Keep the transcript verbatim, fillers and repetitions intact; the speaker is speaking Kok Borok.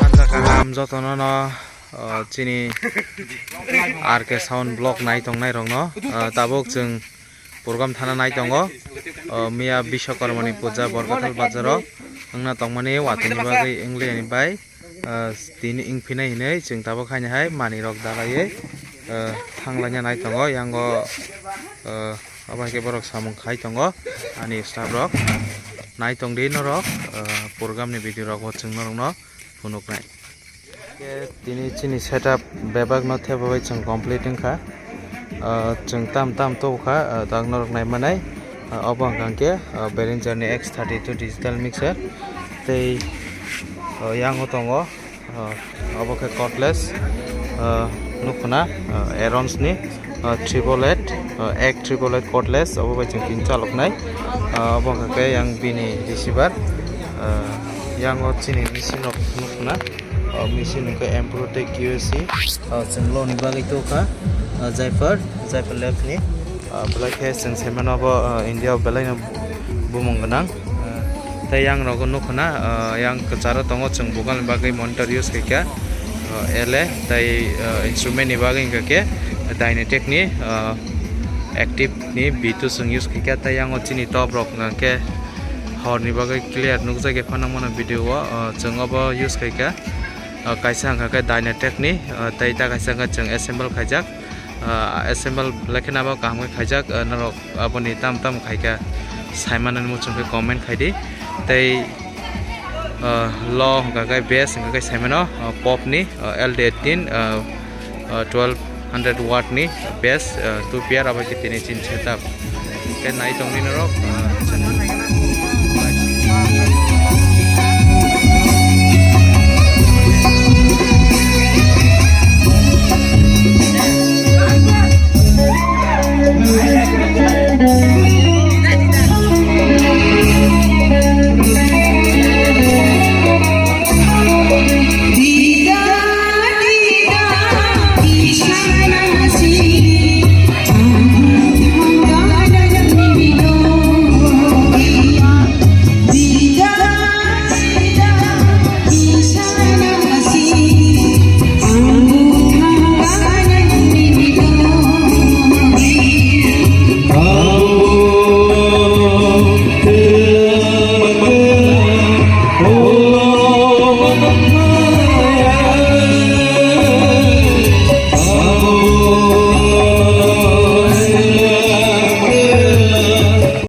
Hanja kaham jotono no, o, chini R K Sound Vlog nai tongnai rokno, o, tabuk chwng program thana nai tongo. O, miya Biswakarmani puja Borkathal bazaro wngna tongmani watini bagwi wngli ani bai, o, tini wngphinai hinwi chwng tabuk haini hai manwi rok dalaiwi, o, thanglaina nai tongo. Yango, o, abo hai khe borok samung khai tongo ani staff rok. Nai tongdi norok, o, program ni video rok bo chwng norokno phunuknai. Khe tini chini setup bebak no thepabai chwng complete wngkha. Ah, chwng tam tam tubukha, ah, tak norok naimanai. Ah, obo hwnkha khe, ah, Behringer ni X thirty-two digital mixer. Tei, ah, yango tongo, ah, obo khe cordless, ah, nukhuna, ah, Aeron's ni, ah, triple eight, ah, ek triple eight cordless, obo bai chwng tini chaloknai. Ah, obo hwnkha khe yang bini receiver. Ah, yango chini machine rok nukhuna. O machine hwnkhe Emprotech U S C, o chwng loh ni bagwi tubukha, o Jaipur, Jaipur Labs ni, o belai khe chwng saimano bo, o India o belai no bumung gwnang. O tei yang rogo nukhuna, o yang kwcharo tongo, chwng bugal ni bagwi monitor use khaikha, o L A tei, o instrument ni bagwi hwnkha khe Dynatec ni, o Active ni B two chwng use khaikha, tei yango chini top rok hwnkha khe hor ni bagwi clear nukjagwi phano mano video o, o chwng obo use khaikha. O, kaisa hwnkha khe Dynatec ni, o, tei ta kaisa hwnkha chwng assemble khaijak. O, assemble belai kheno abo kaham khe khaijak, o, norok aboni tam tam khaikha saimanani muchung khe comment khaidi. Tei, o, lo hwnkha khe bass hwnkha khe saimano, o, Pop ni, o, L D eighteen, o, o, twelve hundred watt ni bass, o, two pair abo khe tini chini setup. Khe nai tongdi norok, o,